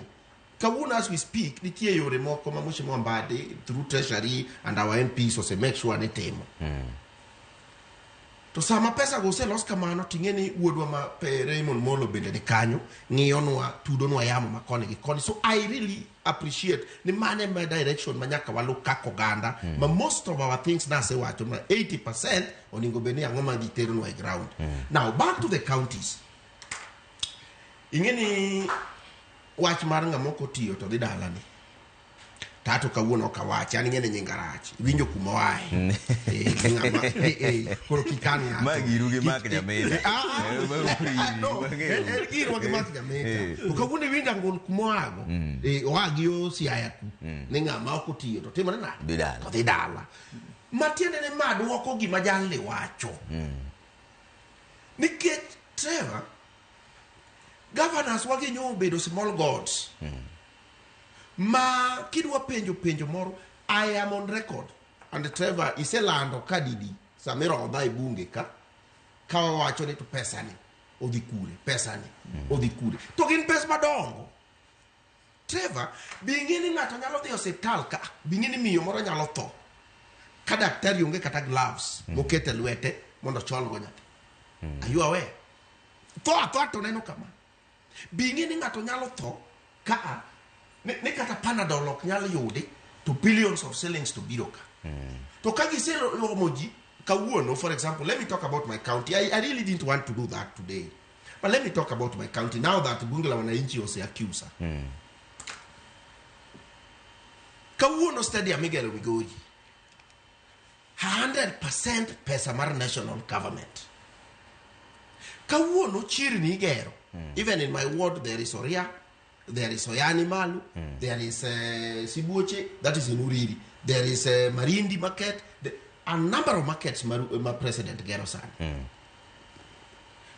Kawuono as we speak nitie yore moko ma Mheshimiwa Mbadi through treasury and our MPs ose make sure ni timo. To sama pesa go oselos kamano ting'e ni wuodwa ma Raymond Molo bende ni kanyo ng'iyonwa tudonwa yamo ma koni gi koni. So I really appreciate ni mane ma direction ma nyaka walu kaka oganda ma most of our things nasewacho ma 80% onego bed ni ang'o ma giteronwa e ground. Now back to the counties. Ing'e ni wach mar ng'ama ok otiyo to dhi dalani. Tato kawuono ok awachi, an ing'e ni nyinga rach. Iwinjo kuma oaye. Koro kik an ng'ato. Ma giru gi Mark Nyamita. No, en girwa gi Mark Nyamita. To kawuono iwinjo angol kuma oago. Oa gi yo Siaya ku. Ni ng'ama ok otiyo to timore nade? Dhi dala. To dhi dala. Matiende ni ma duoko gima jalni wacho. Nikech Trevor, governors wagi nyo obedo small gods. Ma kidwa penjo penjo moro, I am on record. And Trevor iselando ka didi samirodha e bunge ka wawacho ni to pesa ni odhi kure, pesa ni odhi kure. To gin pesa madongo. Trevor, bing'e ni ng'ato nyalo dhi e osiptal ka, bing'e ni miyo moro nyalo tho. Ka daktari onge kata gloves mokete lwete mondo ocholgo nyathi. Are you aware? Tho athoa to neno kama. Bing'e ni ng'ato nyalo tho ka ni kata Panadol ok nyal yudi to billions of shillings to biro ka. To ka giseromo ji kawuono, for example, let me talk about my county. I really didn't want to do that today. But let me talk about my county now that Bunge la Wananchi ose accuser. Kawuono stadium migero Migori 100% pesa mar national government. Kawuono chirni igero. Even in my ward there is Oria, there is Oyani Malu, there is Sibuoche, that is in Uriri. There is Marindi market, a number of markets ma, ma president gero sani.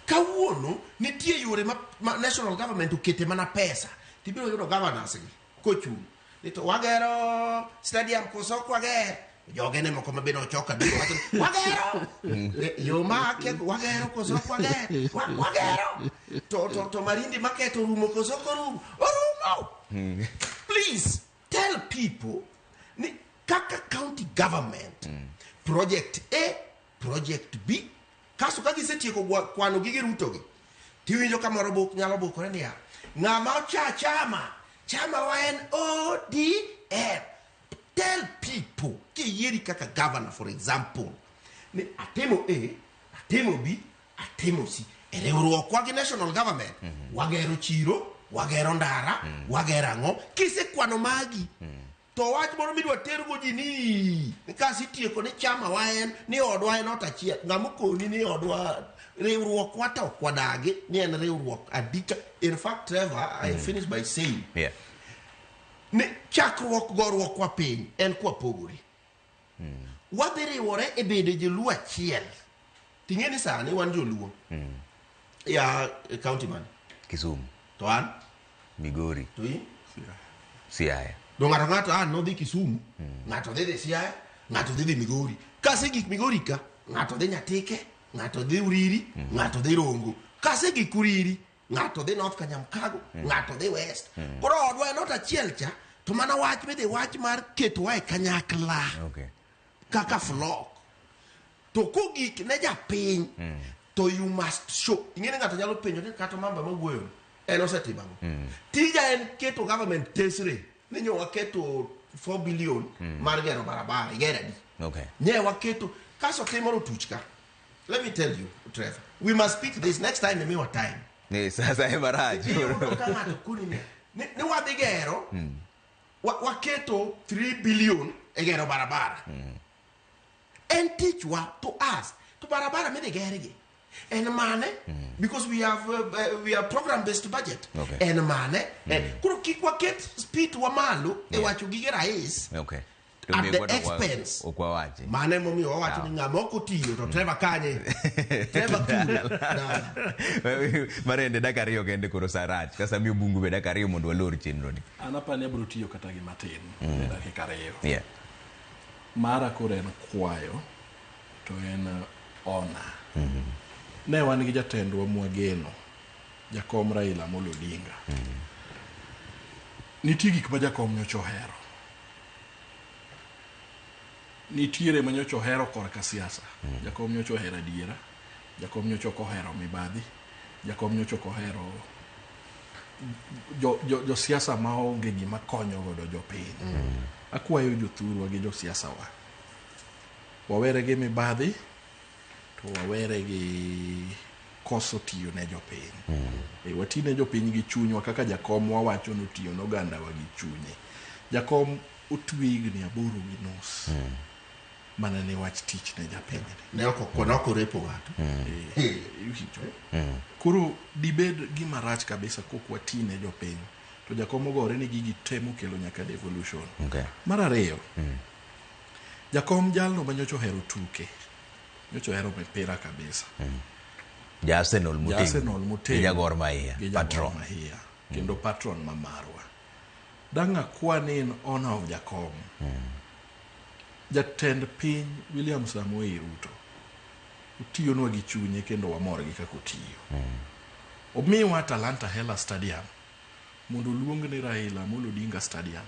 Kawuono nitie yore ma national government okete mana pesa. Tibiro yudo governors gi kochung'. Ni to wagero stadium koso ok wager. Jogene moko ma bende ochok abiro wacho ni, wagero. Yo ma akia wagero koso ok wager. Wagero. To Marindi market orumo koso ok orumo. Orumo. Please tell people ni kaka county government project A, project B, kasto ka gisetieko kwano gige ruto gi tiwinjo ka moro buk nyalo bukore niya ng'ama ocha chama chama wa en ODM. Tell people kiyieri kaka governor, for example, ni atimo A, atimo B, atimo C e riwruokwa gi national government wagero chiro, wagero ndara, wagero ang'o. Kisekwano magi to wach moro midwa tergo ji ni kasitieko ni chama wa en ni odwa en ot achiel. Ng'ama okoni ni odwa riwruokwa to ok wadagi ni en riwruok adika. In fact, Trevor, I finish by saying ni chakruok goruok kwa piny en kwapogore. Wadhi riwore e bedo joluo achiel. Ting'e ni sani wan joluo ya e county man? Kisumu. To an? Migori. To in? Siaya. Do ng'ato ng'ato an nodhi Kisumu, ng'ato dhi dhi Siaya, ng'ato dhi dhi Migori. Kase gik Migori ka, ng'ato dhi Nyatike, ng'ato dhi Uriri, ng'ato dhi Rongo. Kase gik Uriri, ng'ato dhi North Kanyamkago, ng'ato dhi West. Koro odwa en ot achiel cha, to mana wach midhi wach mar ketowa e kanyakla kaka flock. To kogik ne japiny, to you must show. Ing'e ni ng'ato nyalo penjo ni kata mamba mawuoyo ni, en osetimo ang'o? Tija en keto government tesre ni nyo waketo 4 billion mar gero barabara, igero adi? Nye waketo kaso timoro tuch ka. Let me tell you, Trevor, we must speak this next time imiwa time. Ni sasa ema rach. Iyudo ka ng'ato koni ni wadhi gero waketo 3 billion e gero barabara. En tichwa to us to barabara midhi gergi en mane, because we are program based budget. En mane. Koro kik waket speed wa malo e wacho gige rais at the expense. Ok wawachi. Mano emomiyo wawacho ni ng'ama ok otiyo to Trevor kanye? Trevor kure? Marende dakika 2 kende koro sa rach. Kasa miyo bungu be dakika 2 mondo walor chenro ni. An apani abiro tiyo kata gi matin e dakika 2. Mara koro en kwayo to en ona. Ne wan gi jatendwa mwageno, jakom Raila Amolo Odinga. Nitie gik ma jakom nyocha ohero. Nitiere ma nyocha ohero korka siasa. Jakom nyocha ohero adiera. Jakom nyocha ok ohero mibadhi. Jakom nyocha ok ohero jo siasa maonge gima konyo godo jopiny. Akwayo jothurwa gi josiasa wa. Wawere gi mibadhi to wawere gi koso tiyo ne jopiny. Wati ne jopiny gi chunywa kaka jakom wawacho notiyo ne ogandawa gi chunye. Jakom otwe higni 8.5 mana ne wach tich ne japinyni. Ne ok orepo ng'ato. Iwinjo? Koro dibed gima rach kabisa kok wati ne jopiny. To jakom ogore ni gigi te mokelo nyaka devolution. Mar ariyo, jakom jalno ma nyocha ohero tuke, nyocha ohero mipira kabisa. Ja Arsenal Ja motegno. Arsenal motegno. Gi ja Gor Mahia. Gi ja Gor Patron. Mahia. Kendo patron ma marwa. Dang' akwa ni in honor of jakom. Jatend piny William Samoei Ruto otiyonwa gi chunye kendo wamor gi kaka otiyo. Omiwa Talanta Hela Stadium mondo oluong ni Raila Amolo Odinga Stadium.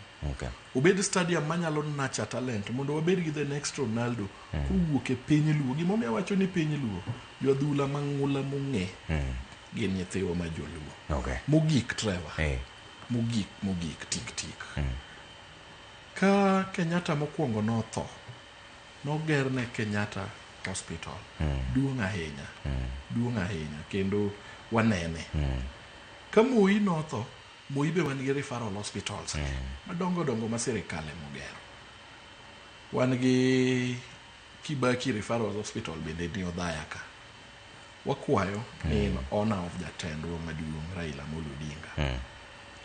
Obed stadium manyalo nurture talent mondo wabed gi the next Ronaldo kowuok e piny Luo. Gimomiyo awacho ni piny Luo, joadhula mang'ula mong'e gin nyithiwa ma joluo. Mogik, Trevor. Mogik, mogik, tik tik. Ka Kenyatta mokwongo notho, nogerne Kenyatta Hospital. Duong' ahinya. Duong' ahinya kendo wanene. Ka Moi notho, Moi be wan gi referral hospitals madongo dongo ma sirikal emogero. Wan gi Kibaki Referral Hospital bende ni Othaya ka. Wakwayo ni in honor of jatendwa maduong' Raila Amolo Odinga.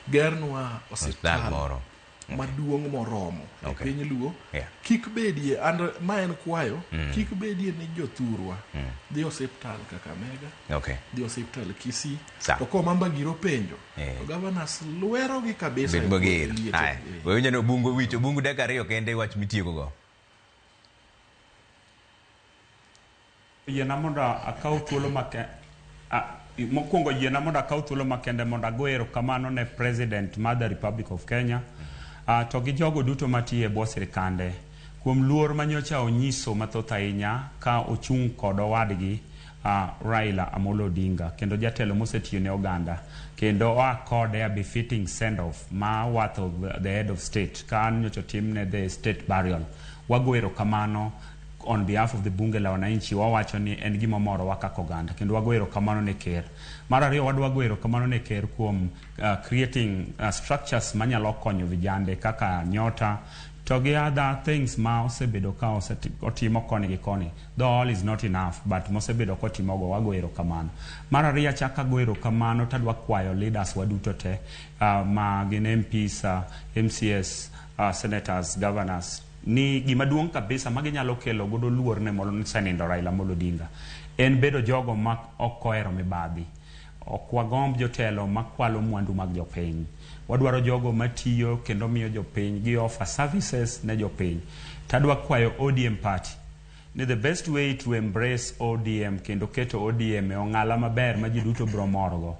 Gernwa Osiptal osiptal moro. maduong' moromo e piny Luo. Kik bedie, and ma en kwayo, kik bedie ni jothurwa dhi osiptal Kakamega, dhi osiptal Kisii, to komamba giro penjo, to governors lwero gi kabisa. Bed mager. Aya. Wawinjo ni Obungu wich Obungu dakika ariyo kende wach mitieko go. Yiena mondo akaw thuolo make mokwongo yiena mondo akaw thuolo makende mondo ago erokamano ne President mar the Republic of Kenya to gi jogo duto matiyo e bwo sirikande kuom luor manyocha onyiso mathoth ahinya ka ochung' kod owadgi Raila Amolo Odinga kendo jatelo mosetiyo ne oganda kendo oa kode a befitting send off ma worth of the head of state ka nyocha otimne the state burial. Wago erokamano on behalf of the Bunge la Wananchi, wawacho ni en gima morowa kaka oganda kendo wago erokamano ne ker. Mar ariyo, wadwa go erokamano ne ker kuom creating structures manyalo konyo vijande kaka Nyota to gi other things ma osebedo ka otimo koni gi koni. Though all is not enough, but mosebedo kotimogo wago erokamano. Mar ariyo, achako ago erokamano tadwa kwayo leaders waduto te ma gin MPs, MCS, senators, governors, ni gima duong' kabisa ma ginyalo kelo godo luor ne mosenindo Raila Amolo Odinga en bedo jogo ma ok ohero mibadhi. Ok wagomb jotelo makwalo mwandu mag jopiny. Wadwaro jogo matiyo kendo miyo jopiny gi offer services ne jopiny. Tadwa kwayo ODM party ni the best way to embrace ODM kendo keto ODM e ong'ala maber ma ji duto biro morgo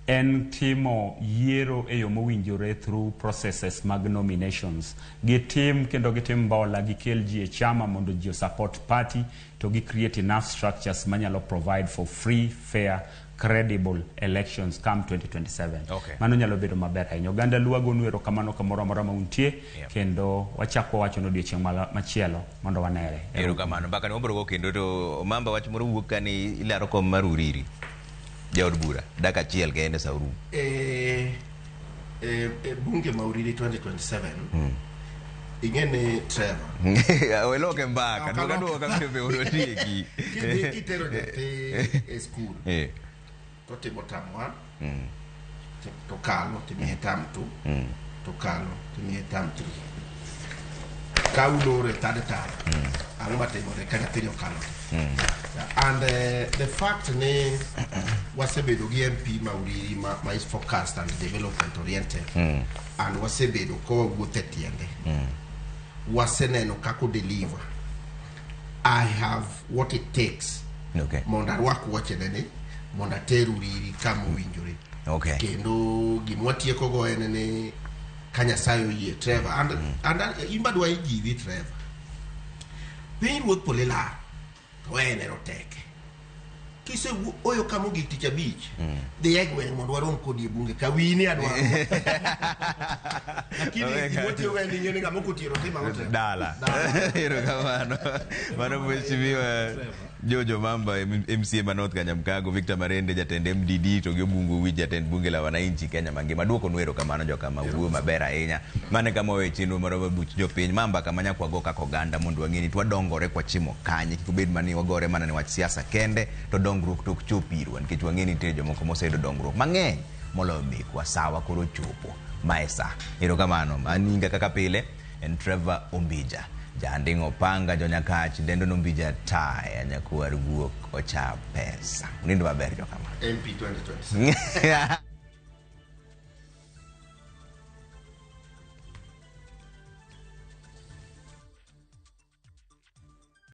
en timo yiero e yo mowinjore through processes mag nominations. Gitim kendo gitim mbola, gikel ji e chama mondo ji support party to gi create enough structures manyalo provide for free, fair, credible elections come 2027. Mano nyalo bedo maber ahinya. Oganda Luo agonu erokamano kamoro amora ma untie kendo wachako wacho ni odiochieng' machielo mondo wanere. Erokamano. Mbaka ni wabiro go kendo to Mamba wach moro wuok ka ni ilaro kom mar Uriri. Jaod bura dakika achiel kende sa orumo. E bunge ma Uriri 2027 ing'e ni Trevor Weloke mbaka. Ok Duoka aloke. duoka miyo mondo watieki. Kidhi kitero nyathi e skul to timo term 1 to kalo timiye term 2 to kalo timiye term 3 ka uloro e third term ang'o matimore ka nyathini okalo and the fact ni wasebedo gi MP ma Uriri ma is focused and development oriented and wasebedo ka wawuotho e tiende waseneno kaka deliver. I have what it takes mondo arwak wuochene ni mondo ater Uriri kama owinjore. Kendo gima watiekogo en ni ka Nyasaye oyie Trevor and in badwa ijiwi Trevor piny ruodh polo ilar to wene roteke kisewuoyo kama ogik tich abich dhi e gweng' mondo warom kodi e bunge ka wiyi adwaro lakini gimotiyogo en ing'e ni ng'ama ok otiero timo ang'o Trevor? Dala. Erokamano. Mano Mheshimiwa Jojo Mamba MCA ma North Kanyamkago, Victor Marende jatend MDD to gi Obungu Owich jatend bunge la wananchi Kenya mangima. Duoko nu erokamano jokama wuoyo maber ahinya. Mano e kama wawe chenro marwa mar buch jopiny. Ma mbaka ma nyaka wago kaka oganda mondo wang'e ni to wadongore kwachimo kanye. Kik obed mana ni wagore mana ne wach siasa kende to dongruok to ok chop irwa nikech wang'e ni nitie jomoko moseyudo dongruok mang'eny moloyo mekwa. Sawa koro ochopo. Ma e sa. Erokamano. An nyinga kaka pile en Trevor Ombija. Janding' opanga jonyakach dendo nombija taya nyakwar guok ocha pesa. Unindo maber jokama. MP 2027.